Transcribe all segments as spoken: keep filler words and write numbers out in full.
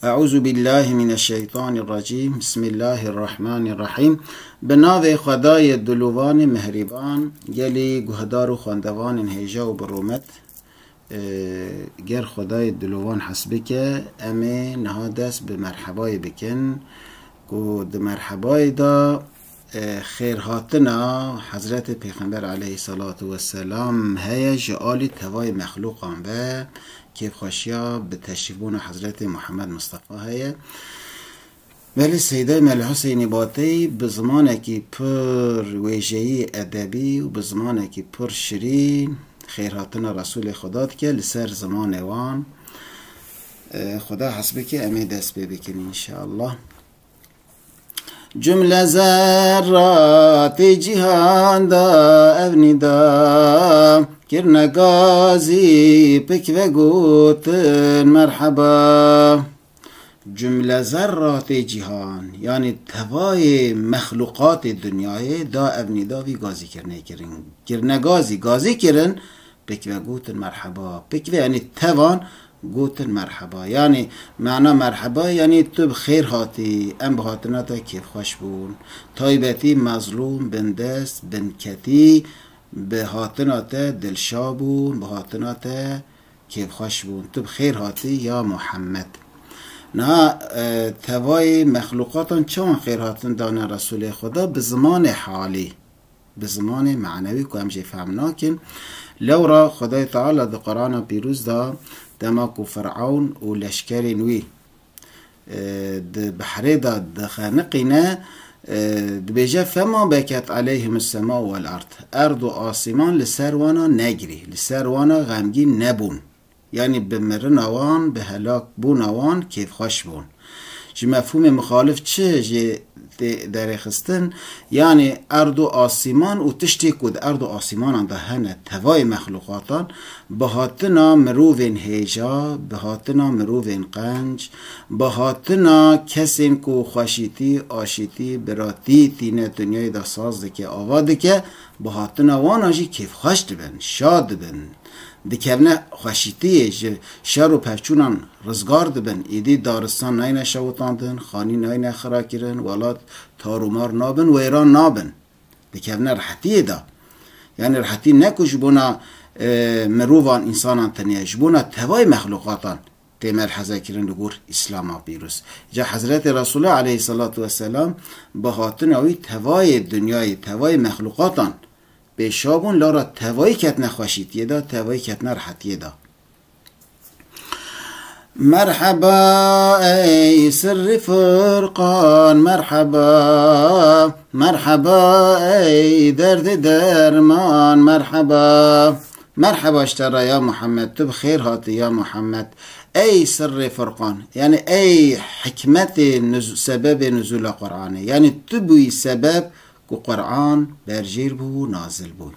Eûzubîllahimineşşeytanirrecîm. Bismillahirrahmanirrahîm. Bi navê Xwedayê dilovanê mihrîban, gelî guhdar û xwendevanên hêja û bi rûmet, e, ger Xwedayê dilovan hes bike, em ê niha dest bi merhebayê bikin, ku di merhebayê de, e, xêrhatina Hezretê Pêxember aleyhissalatu vesselam heye ji alî tevayê mexlûqan ve, kêfxweşiya bi teşrîfbûna Hezretê Muhammed Mustafa heye. Belê Seydayê Mela Huseynê Bateyî bi zimanekî pir wêjeyî edebî û bi zimanekî pir şirîn xêrhatina Resûlê Xweda dike li ser zimanê wan. E, Xweda hes bike em ê dest pê bikin înşallah. Cumle zerratê cîhan da ev nîda kirine gazî, pik ve gotin merheba. Cumle zerratê cîhan, yanî tevayê mexlûqatê dinyayê da ev nîda vî gazî kirine kirin. Kirine gazî, gazî kirin, pik ve gotin merheba. Pik ve, yanî tevan gotin merheba. Yanî mana merheba, yanî tu bi xêr hatî, em bi hatina te kêfxweş bûn. Taybetî mezlûm, bindest, binketî bi hatina te dilşa bûn, bi hatina te kêfxweş bûn. Tu bi xêr hatî ya Muhammed. Niha, e, tevayê mexlûqatan çawan xêrhatin dane Resûlê Xweda? Bi zimanê halî, bi zimanê manewî ku em jê fehm nakin. Lewra Xwedayê Teala di Qur'ana Pîroz de dema ku Fir'ewn û leşkerên wî, e, di behrê de dixeniqîne, e, dibêje, "Fema beket aleyhimus sema vel erd." Erd û asîman li ser wana negirî, li ser wana xemgîn nebûn. Yanî bi mirina wan, bi helak bûna wan kêfxweş bûn. Ji mefhûmê muxalif çi jê tê derêxistin? Yanî erd û asîman û tiştê ku di erd û asîmanan de hene tevayê mexlûqatan, bi hatina mirovên hêja, bi hatina mirovên qenc, bi hatina kesên ku xweşîtî, aşîtî, biratî tîne dinyayê de saz dike, ava dike, bi hatina wana jî kêfxweş dibin, şad dibin. Dikevne xweşîtiyê, ji şer û pevçûnan rizgar dibin. Îdî daristan nayne şewitandin, xanî nayne xirakirin, welat tar û mar nabin, wêran nabin. Dikevne rehetiyê de. Yanî rehetî ne ku ji bona, e, mirovan, însanan tenya, ji bona tevayê mexlûqatan tê melheze kirin li gor Îslama pîroz. Ca Hezretê Resûlullah aleyhisselatu vesselam bi hatina wî tevayê dinyayê, tevayê mexlûqatan pêşa bûn, lewra tevayî ketine xweşîtiyê de, tevayî ketine rehetiyê de. Merheba ey sirrî Furqan, merheba, merheba ey derdê derman, merheba. Merheba ji te re ya Muhammed, tu bi xêr hatî ya Muhammed. Ey sirrê Furqan, yanî ey hikmetê nuz-, sebebê nuzûla Qur'anê. Yanî tu bûyî sebeb ku Qur'an berjêr bû û nazil bû.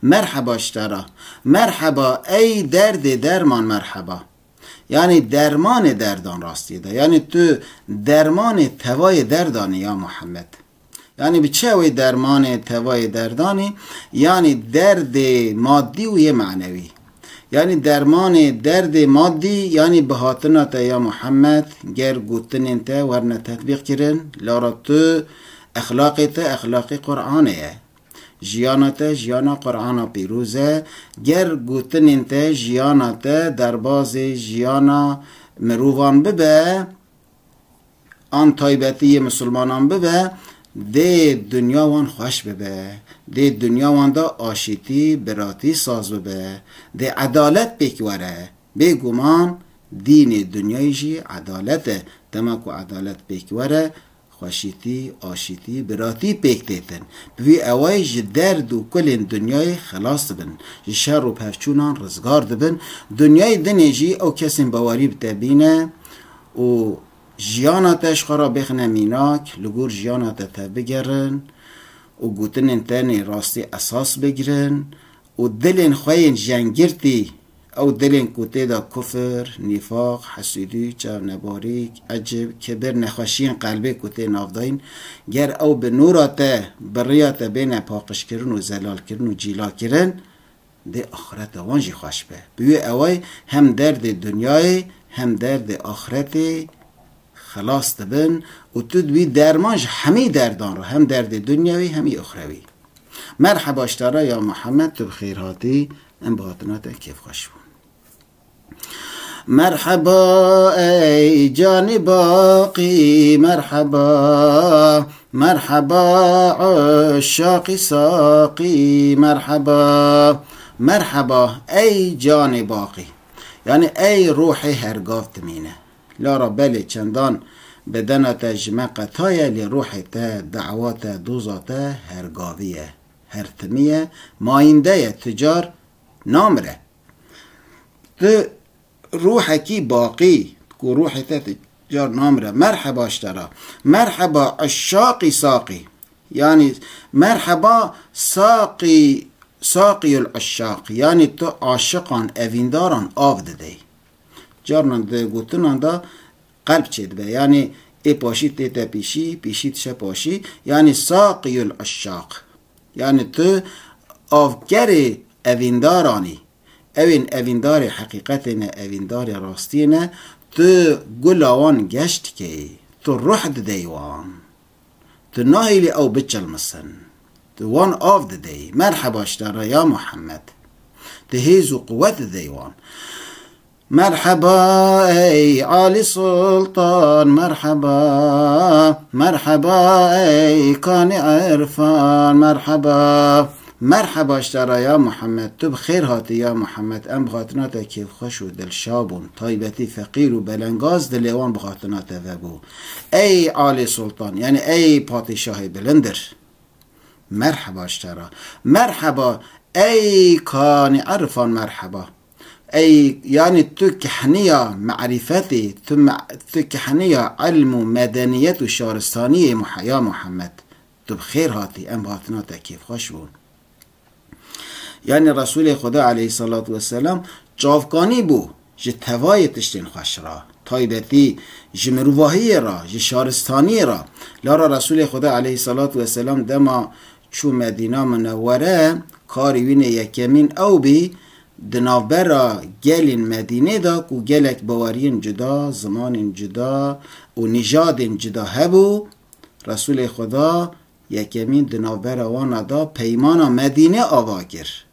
Merheba ji te re. Merheba ey derdê derman, merheba. Yanî dermanê derdan rastiyê de. Yanî tu dermanê tevayê derdanî ya Muhammed. Yanî bi çi ew ê dermanê tevayê derdanî? Yanî derdê madî û yê manewî. Yanî dermanê derdê madî, yanî bi hatina te ya Muhammed, ger gotinên te werine tetbîq kirin, lewra tu exlaqê te exlaqê Qur'anê ye. Jiyana te jiyana Qur'ana pîroz e. Ger gotinên te jiyana te derbazê jiyana mirovan bibe, an taybetî yê misilmanan bibe, dê dinya wan xweş bibe, dê dinya wan de aşîtî, biratî saz bibe, dê edalet pêk were. Bêguman dînê dinyayê jî edalet e. Dema ku edalet pêk were, xweşîtî, aşîtî, biratî pêk têtin. Bi vî ewayî ji derd û kulên dinyayê xilas dibin. Ji şer û pevçûnan rizgar dibin. Dinyayê dinê jî ew kesên bawerî bi te bîne û jiyana te ji xwe re bêxine mînak, li gor jiyana te tev bigerin û gotinên te nê rastî esas bigirin û dilên xwe yên jengirtî, ew dilên ku tê de kufir, nîfaq, hesûdî, çavnebarîk, ecib, kibir, nexweşiyên qelbê ku tê navdayîn, ger ew bi nûra te, bi riya te bêne paqijkirin û zelalkirin û cîlakirin, dê axireta wan jî xweş be. Bi wê ewayî hem derdê dinyayê hem derdê axretê xilas dibin û tu dibî derman ji hemî derdan re, hem derdê dinyawî hem î uxrewî. Merheba ji te re ya Muhammed, tu bi xêr hatî, em bi hatina te kêfxweş bûn. Merheba ey canê baqî, merheba, merheba uşaqî saqî, merheba, merheba ey canê baqî. Yani ey ruhê hergav dimîne. Lara belê çendan bedena te ji me qetaye, lê ruhê te, dawa te, doza te hergavî ye, her timî ye, mayînde ye, tu car namire. Tu ruhekî baqî, ku ruhê te tu car namire. Merheba ji te re. Merheba uşaqî saqî. Yani merheba saqî, saqiyul uşaq. Yani tu aşiqan, evîndaran av didey. Carnan di gotinan de qelb çêdibe. Yani ê paşî tête pîşî, pîşî dişe paşî. Yani saqiyul uşaq. Yani tu avkerê evîndaranî. Ewên evîndarê heqîqetê ne, evîndarê rastiyê ne. Tu gula wan geş dikey. Tu ruh didey wan. Tu nahêlî ew biçilmisin. Tu wan av didey. Merheba ji te re ya Muhammed. Tu hêz û quwet didey wan. Merheba ey Alî Sultan, merheba, merheba ey kanî Irfan, merheba. Merheba ji te re ya Muhammed, tu bi xêr hatî ya Muhammed, em bi hatina te kêfxweş û dilşa bûn. Taybetî feqîr û belengaz dilê wan bi hatina te vebû. Ey Alî Sultan, yani ey padîşahê bilindir. Merheba ji te re. Merheba ey kanî Irfan, merheba. Ey, yani tu kehniya marîfetê, tu me-, tu kehniya ilm û medeniyet û şaristaniyê Muha-, ya Muhammed. Tu bi xêr hatî, em bi hatina te kêfxweş bûn. Yani Resulê Xweda aleyhissalatu vesselam çavkanî bû ji tevayê tiştên xweş re, taybetî ji mirovahiyê re, ji şaristaniyê re. Lara Resulê Xweda aleyhissalatu vesselam dema çû Medîna Munewwere, karî wî nê yekemîn ew bî, di navbera gelên Medînê de ku gelek baweriyên cuda, zimanên cuda û nîjadên cuda hebû, Resulê Xweda yekemîn di navbera wana de peymana Medînê ava kir.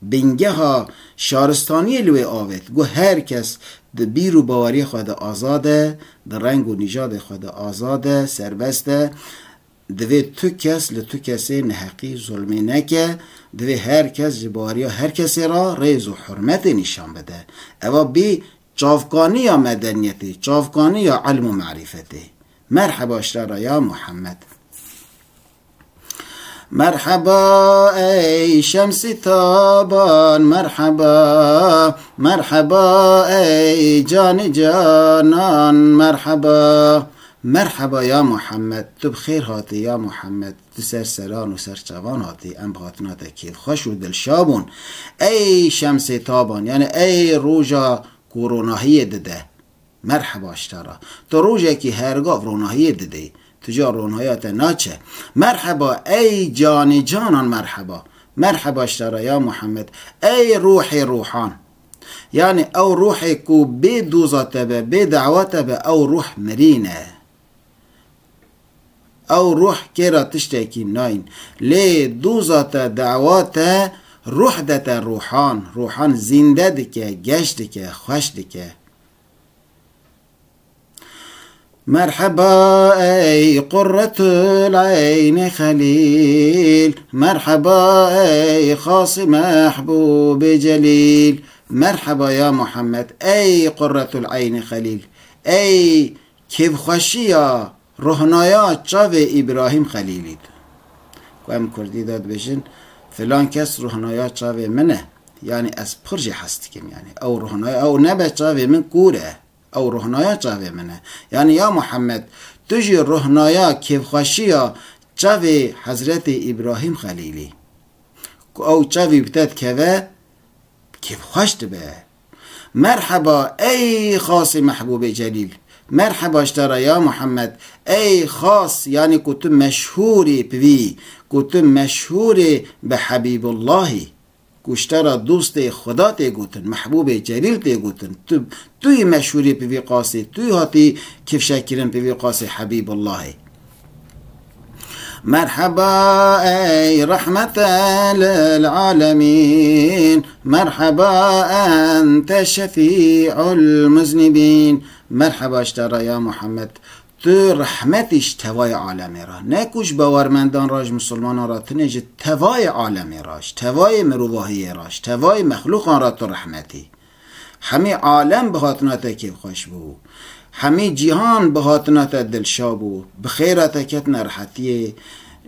Bingeha şaristaniyê li wê avêt. Got, her kes di bîr û baweriyê xwe de azad e, di reng û nîjadê xwe de azad e, serbest e. Divê tu kes li tu kesê neheqî, zulmê neke. Divê her kes ji baweriya her kesê re rêz û hurmetê nîşan bide. Eva bî çavkaniya medeniyetê, çavkaniya ilm û marîfetê. Merheba ji te re ya Muhammed. Merheba ey şemsî taban, merheba, merheba ey canî canan, merheba. Merheba ya Muhammed, tu bi xêr hatî ya Muhammed, tu ser seran û ser çavan hatî, em bi hatina te kêfxweş û dilşa bûn. Ey şemsê taban, yani ey roja ku ronahiyê dide. Merheba ji te re. Tu rojekî hergav ronahiyê didê. Tu ca ronaya te naçe. Merheba ey canê canan, merheba. Merheba ji te re ya Muhammed. Ey ruhê ruhan. Yani ew ruhê ku bê doza te be, bê dawa te be, ew ruh mirî ne. Ew ruh kêra tiştekî nayîn. Lê doza te, dawa te, ruh de te ruhan. Ruhan zînde dike, geş dike, xweş dike. Merheba ey qurretul eynê xelîl, merheba ey xasî mehbûbê celîl. Merheba ya Muhammed, ey qurretul eynê xelîl, ey kêfxweşiya, rohnaya çavê Îbrahîm Xelîlî. Ku em kurdî de dibêjin, filan kes rohnaya çavê min e. Yani ez pir jê hez dikim yani. Ew rohnaya, ew nebe çavê min kûr e. Ew rohnaya çavê min e. Yani ya Muhammed, tu jî rohnaya kêfxweşiya çavê Hezretê Îbrahîm Xelîlî. Ku ew çavî bi te dikeve, kêfxweş dibe. Merheba ey xasê mehbûbê celîl. Merheba ji te re ya Muhammed. Ey xas, yani ku tu meşhûrî bi vî, ku tu meşhûrî bi Hebîbullahî. Ku ji te re dostê Xuda tê gotin, mehbûbê celîl tê gotin. Tu, tu yî meşhûrî bi vî qasî, tu yî hatî kifşekirin bi vî qasî Hebîbullahê. Merheba ey rehmete lil alemîn, merheba ente şefî'ul muznibîn. Merheba ji te re ya Muhammed. Tu rehmetî ji tevayê alemê re. Ne ku ji bawermendan re, ji misilmanan re, tenê ji tevayê alemê re, ji tevayê mirovahiyê re, ji tevayê mexlûqan re tu rehmetî. Hemî alem bi hatina te kêfxweş bû. Hemî cîhan bi hatina te dilşa bû. Bi xêra te ketine rehetiyê.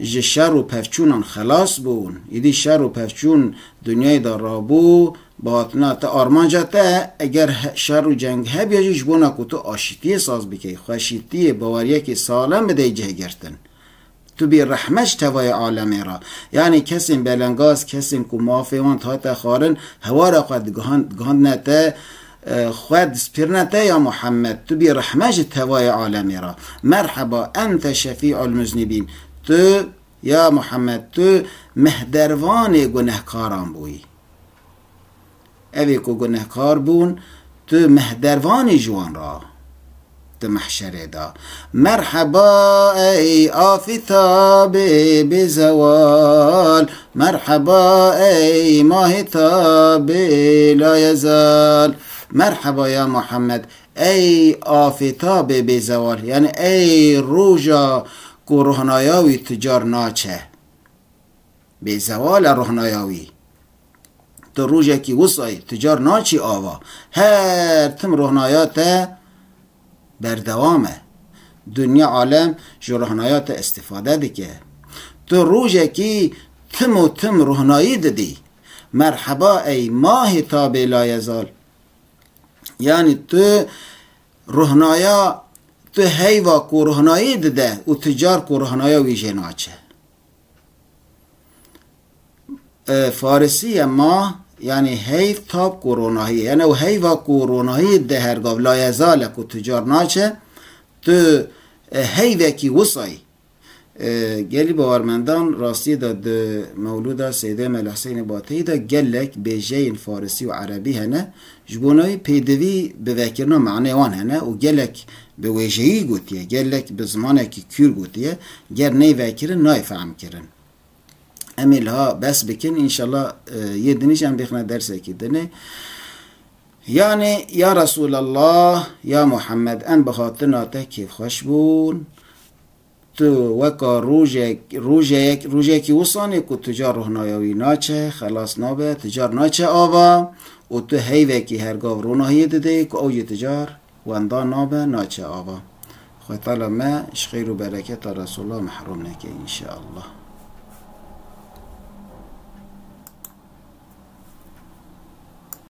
Ji şer û pevçûnan xelas bûn. Îdî şer û pevçûn dinyayê de rabû. Bi hatina te, armanca te, eger he-, şer û ceng hebiya jî, ji bona ku tu aşîtiyê saz bikey, xweşîtiyê, baweriyekê salem bidey cihgirtin. Tu bî rehmet ji tevayê alemê re. Yanî kesên belengaz, kesên ku mafê wan hate xwarin, hewara xwe digihan-, digihandine te, e, xwe dispirine te ya Muhammed. Tu bî rehmet ji tevayê alemê re. Merheba, ente şefî'ul muznibîn. Tu, ya Muhammed, tu mehdervanê gunehkaran bûyî. Evê ku gunehkar bûn, tu mehdervanî ji wan re di mehşerê de. Merheba ey afitabê bêzewal, merheba ey mahêtabê layezal. Merheba ya Muhammed, ey afitabê bêzewal, yani ey roja ku rohnaya wî tu car naçe. Bêzewal e rohnaya wî. Tu rojekî wisa yî, tu car naçî ava. Her tim rohnaya te berdewam e. Dinya alem ji rohnaya te îstîfade dike. Tu rojekî tim û tim rohnayî didî. Merheba ey mahê tabê layezal. Yanî tu rohnaya, tu heyva ku rohnayî dide û tu car ku rohnaya wî jê naçe. E, Farisî ye mah, yanî heyv, tab ku ronahî ye. Yani ew heyva ku ronahî de hergav, layezal e ku tu car naçe, tu, e, heyvekî wisa yî. E, gelî bawermendan rastî de di mewlûda Seydê Mele Huseyinê Bateyî de gelek bêjeyên farisî û erebî hene. Ji bona wî pêdivî bi vekirina manê wan hene û gelek bi wêjeyî gotiye, gelek bi zimanekî kûr gotiye. Ger neyê vekirin, nayê fehmkirin. Em ê liha bes bikin, înşallah, e, yê dinî jî em bêxine dersekî dinê. Yanî, ya Resulallah, ya Muhammed, em bi hatina te kêfxweş bûn. Tu weka rojek, rojeyek, rojekî wisanê ku tu car rohnaya wî naçe, xelas nabe, tu car naçe ava û tu heyvekî hergav ronahiyê didê ku ew jî tu car wenda nabe, naçe ava. Xwe Teala me ji xêr û bereketa Resulullah mehrum neke, înşeallah.